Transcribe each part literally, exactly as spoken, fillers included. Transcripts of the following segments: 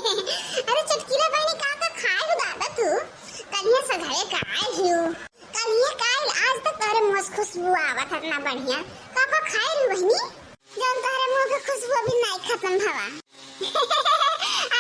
अरे चटकीला बहिनी, का का खाए हो दादा तू? कनिया से घरे का आई हो? कनिया का आई, आज तक तोहरे मुँह से खुशबू आवत है इतना बढ़िया। का का खाए रही बहिनी? जौन तोहरे मुँह के खुशबू अभी नाई खत्म भवा।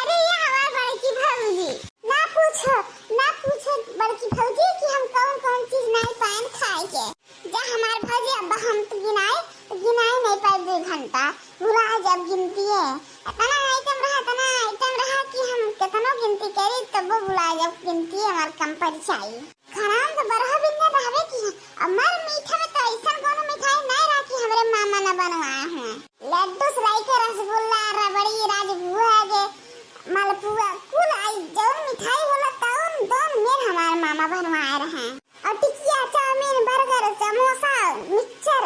अरे ये हमार बड़की भौजी। ना पूछो, ना पूछो बड़की भौजी कि हम कौन कौन चीज नाई पाएन खाए के। जा हमार भौजी, अब हम तो गिनाए, तो गिनाए नहीं पाए दो घंटा, भुला जब गिनती है। इतना आइटम रहा, इतना आइटम रहा कि हम कितनो गिनती करी तब वो भुला जब गिनती हमार कम पड़ जाई। खाना में तो बरहा बिन्ने रहबे की है। अमर मीठा में तो ऐसन कोनो मिठाई नहीं रहा कि हमरे मामा न बनवाए हैं। लड्डू से लेके रसगुल्ला, रबड़ी, राजभोग, मालपुआ, कुल आई जौन मिठाई होला तौन तौन मेर हमार मामा बनवाए रहे। और टिकिया, चाउमीन, बर्गर, समोसा, मिक्सचर।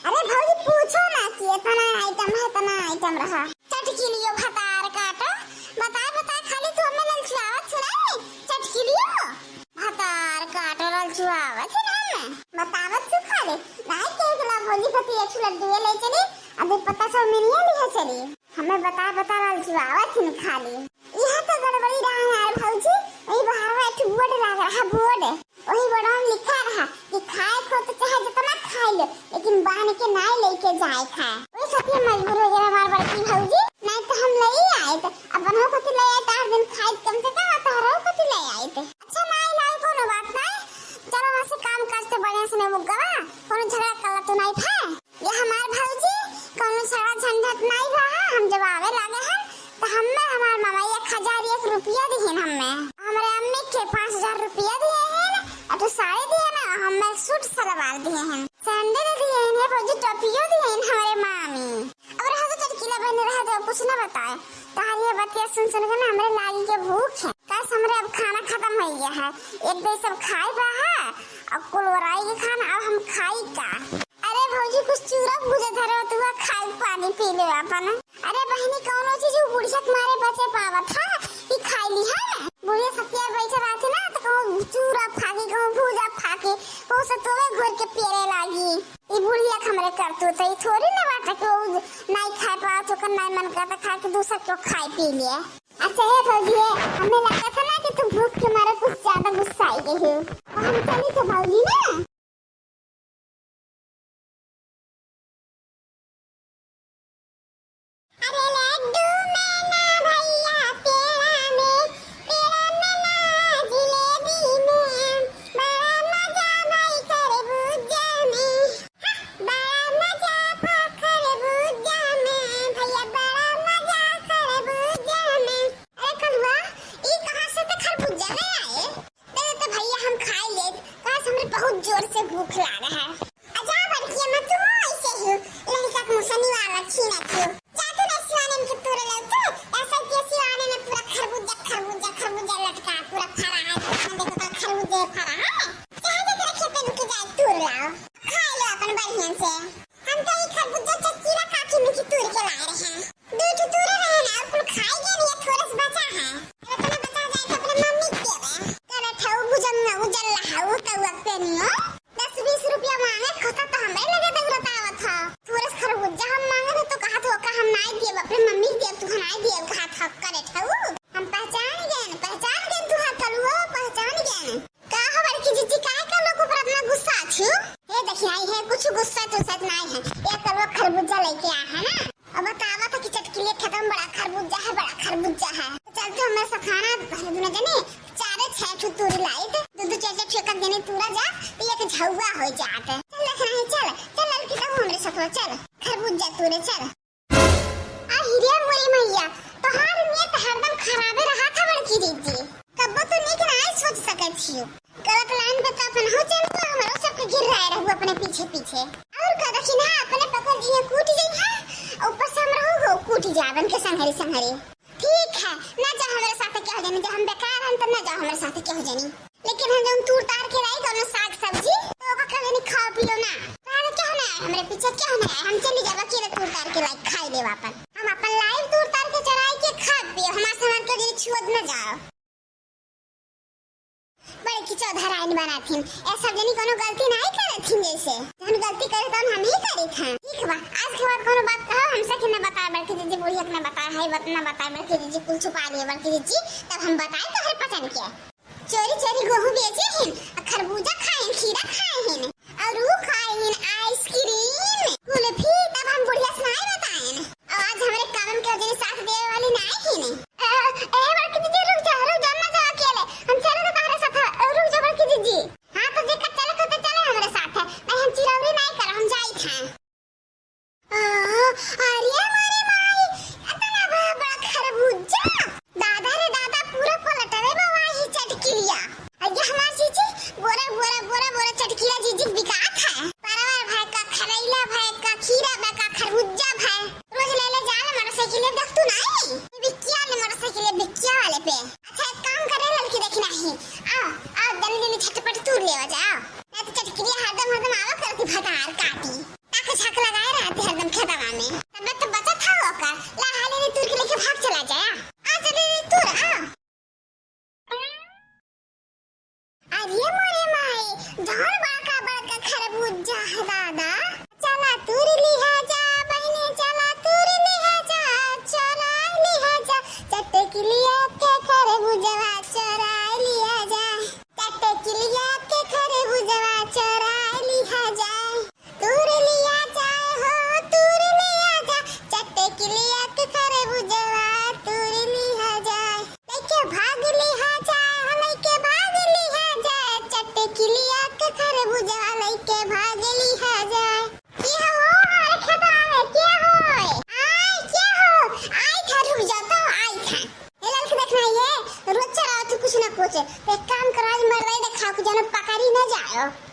अरे भौजी पूछो ना कि इतना आइटम है, इतना आइटम रहा। चटकिलियो भतार काटो, बताए बताए खाली तू हमें ललचुआवत सुनाई। चटकिलियो भतार काटो, ललचुआवत है ना हमें। बतावत तू खाली, नाई के एकला भौजी खातिर एक ठो लड्डू ले चली, अभी पता चल मिलिए लिहे चली। हमें बताए बताए ललचुआवत है खाली। यह तो गड़बड़ी रहा यार भौजी, वही बाहर में एक ठो बोर्ड लग रहा, बोर्ड। वही बड़ा लिखा रहा कि खाए को तो चाहे जितना खाए लो, लेकिन बांध के नाई लेके जाए खाए। वही खातिर मजबूर हो गया हमार बड़की भौजी, नहीं तो हम ले ही आए थे। अपन हो खातिर ले आए, चार दिन खाए कम से कम, तोहरो खातिर ले आए थे। अच्छा नाई लाई कोनो बात नहीं, चलो वहाँ से काम काज तो बढ़िया से नहीं मुक गवा, कोनो झगड़ा कर ला तो नहीं था। ये हमार भौजी, कौनो झगड़ा झंझट नाई बा, हम जब आवे लागे हन, त हम्मे हमार मामा एक हजार एक रुपया दिहिन हम्मे। हमरे अम्मी के पाँच हजार रुपया दिए हन, अउर तो साड़ी दिए ना, हम्मे सूट सलवार दिए हन, सैंडल दिए हन, हे भौजी टोपियो दिए हन हमरे मामी। अब रह दो चटकीला बहन, रह दो, कुछ ना बताए। तहार ये बतिया सुन सुन के ना हमरे लागी के भूख है। काश हमरे अब खाना खत्म हो गया है। एक दे सब खाए बा है, अब कुल वराई के खाना, अब हम खाई का? अरे भौजी, कुछ चूरा भूजा धरे हो, तू खाए, पानी पी ले अपन। अरे बहिनी, कौनो चीज उ बुढ़िया के मारे बचे पावत है कि खाई ली है? बुढ़िया सतिया बैठे रहती ना, तो कहूँ चूरा फाकी, कहूँ भूजा फाकी, कहूँ से तोवे घोर के पियरे लागी। ई बुढ़िया के हमरे करतूत है, ई थोड़ी ना बाटे कि उ नाई खाए पावत, ओकर नाई मन करता खाए के, दूसर के खाए पी लिए। अच्छा हे भौजी, हे, हमें लगता था ना कि तू भूख के मारे कुछ ज्यादा गुस्सा आई गई हो। हम चली तो भौजी ना। अरे लड्डू में ना भैया, पेड़ा में, पेड़ा में ना जिलेबी में, बड़ा मजा भाई खरबूजा में। हाँ, बड़ा मजा भा खरबूजा में, भैया बड़ा मजा खरबूजा में। अरे कलुआ, ई कहाँ से ते खरबूजा ले आए? दे दे तो भैया हम खाई लेत, काहे से हमरे बहुत जोर से भूख लाग है। आ जा बड़की अम्मा, तू ऐसे ही लड़का के मुसनी वाला छीना थियो। जा तू ना सिवाने में के तोड़ ले तू, ऐसा के सिवाने में पूरा खरबूजा, खरबूजा, खरबूजा लटका, पूरा फरा है। हम देखो तो खरबूजे फरा है। चाहे तो तेरे खेते में के जाए तोड़ लाओ, खा लो अपन बढ़िया से। हम तो ई खरबूजा चटकीला काकी में की तोड़ के लाए रहे हैं। दू ठो तूरे रहे ना, और कुल खाई गए नहीं, थोड़ा सा बचा है। अरे इतना बचा जाए तो अपने मम्मी के देवे। करे ठऊ भुजंग में उजल रहा, वो कौआ पे नियो। दस बीस रुपया मांगे खोता तो हमरे लगे दौड़त आवत था। थोड़ा सा खरबूजा हम मांगे थे तो कहा तो का हम नाई दिए, अपने मम्मी के दिए, तू नाई दिए, कहा था करे ठऊ। हम पहचान गए, पहचान गए तू, हाँ कलुओ, पहचान गए। का हो बड़की जीजी, काहे का लोग ऊपर इतना गुस्सा छु? हे देखिए, आई है, कुछ गुस्सा तो सच नहीं है। ये कलवा खरबूजा लेके आ है ना, अब बतावा था कि चटकीले खेत में बड़ा खरबूजा है, बड़ा खरबूजा है। तो चल तू हमारे साथ खाना, पहले दुनो जने चारे छह ठो तूर लाई थे, दो दो चार चार ठो एक जने तूरा जा, तो एक झउआ हो जात। चल देखना है, चल, चल लड़की, तब हमरे साथ चल, खरबूजा तूरे चल। आ हिरिया मोरी मैया, तोहार नियत हरदम खराबे रहा था बड़की दीदी। कब्बो तो नीक नाय सोच सके छियो। गलत लाइन पे तो अपन हो चल तो हमरो सबके गिर रहे रहू अपने पीछे पीछे। और का देखी ना, अपने पकड़ दिए कूट जाई है, ऊपर से हम रहू हो कूट जावन के संघरी संघरी। ठीक है, ना जा हमरे साथ केहू जनी, जब हम बेकार हन तो ना जा हमरे साथ केहू जनी। लेकिन हम जौन तूर तार के लाई दोनों साग सब्जी, तो ओका कहे नहीं खाओ पियो ना। तारे क्या होना है, हमरे पीछे क्या होना है, हम चली जाब अकेले तूर तार के लाई खाई लेब अपन। हम अपन लाइव तूर तार के चराई के खाब पियो, हमार सामान के लिए छुअत न जाओ। बड़की धराइन बनाथिन। ए सब जनी कोनो गलती नाहीं करथिन, जैसे जौन गलती करे तौन हम ही करित हैं। ठीक बा, आज के बाद कोनो बात कहो हमसे कि ना बताए बड़की जीजी, बुढ़िया के ना बताए है, बत-, ना बताए बड़की जीजी, कुल छुपा लिए बड़की जीजी, तब हम बताए तोहरे पचन के। चोरी चोरी गेहूं बेचे हिन, आ खरबूजा खाइन, खीरा खाए हिन, और ऊ खाए हिन आइसक्रीम, कुल्फी, तब हम बुढ़िया से नाहीं बताएन। और आज हमरे काम के वजह साथ देवे वाली नाहीं हिन। ए, ए, बड़की दीदी, रुक जा, रुक जा, ना जा अकेले। हम चले तो तोहरे साथ, रुक जा बड़की दीदी। हाँ, तो जेकर चले तो, तो चले हमरे साथ। नहीं, हम चिरौरी नाहीं करब, हम जाइत हैं। आ, अरे मोरे माई, इतना बड़ा, बड़ा खरबूजा। दादा रे दादा, पूरा पलटवे बा वाही चटकिलिया। अरे हमार जीजी, बोरा, बोरा, बोरा, बोरा चटकिला जीजी बिकात है। परवल भय का, खरैला भय का, खीरा भय का, खरबूजा भय। रोज ले ले जाले मोटरसाइकिल, देख तू नाहीं? बिकिया ले मोटरसाइकिल, बिकिया वाले पे। अच्छा, एक काम करे ललकी, देखी नाहीं। आओ, आओ, जल्दी जल्दी झटपट तूर लेवा जाओ। नहीं तो चटकिलिया हरदम, हरदम आवा करती भतार काटी। ताक झाक लगाए रहती हरदम खेतवा में। तबे तो बचत है ओकर। ला हाले रे तूर के लेके भाग चला जाए। आ जल्दी जल्दी तूर, आ। अरे मोरे माई, जौन बड़का बड़का खरबूजा है दादा। चला तूर लिहा जा, बहिने चला तूर लिहा जा, चोराई लिहा जा, चटकिलिया के खरबूजवा चोराई लिहा जा, चटकिलिया के खरबूजवा चोराई लिहा जा, तूर लिहा जा हो, तूर लिहा जा, चटकिलिया के खरबूजवा तूर लिहा जा। लइके भाग लिहा जाए, लइके भाग लिहा जाए, चटकिलिया के खरबूजा लइके भाग लिहा जाए। के हो हमारे खेतवा में, के हो? आय, के हो? आय था, रुक जा तो, आय था। ए ललकी, देखना ये, रोज चला तू कुछ ना कुछ। एक काम करो, आज मरवाई दिखाओ कि जन पकड़ी ना जाओ।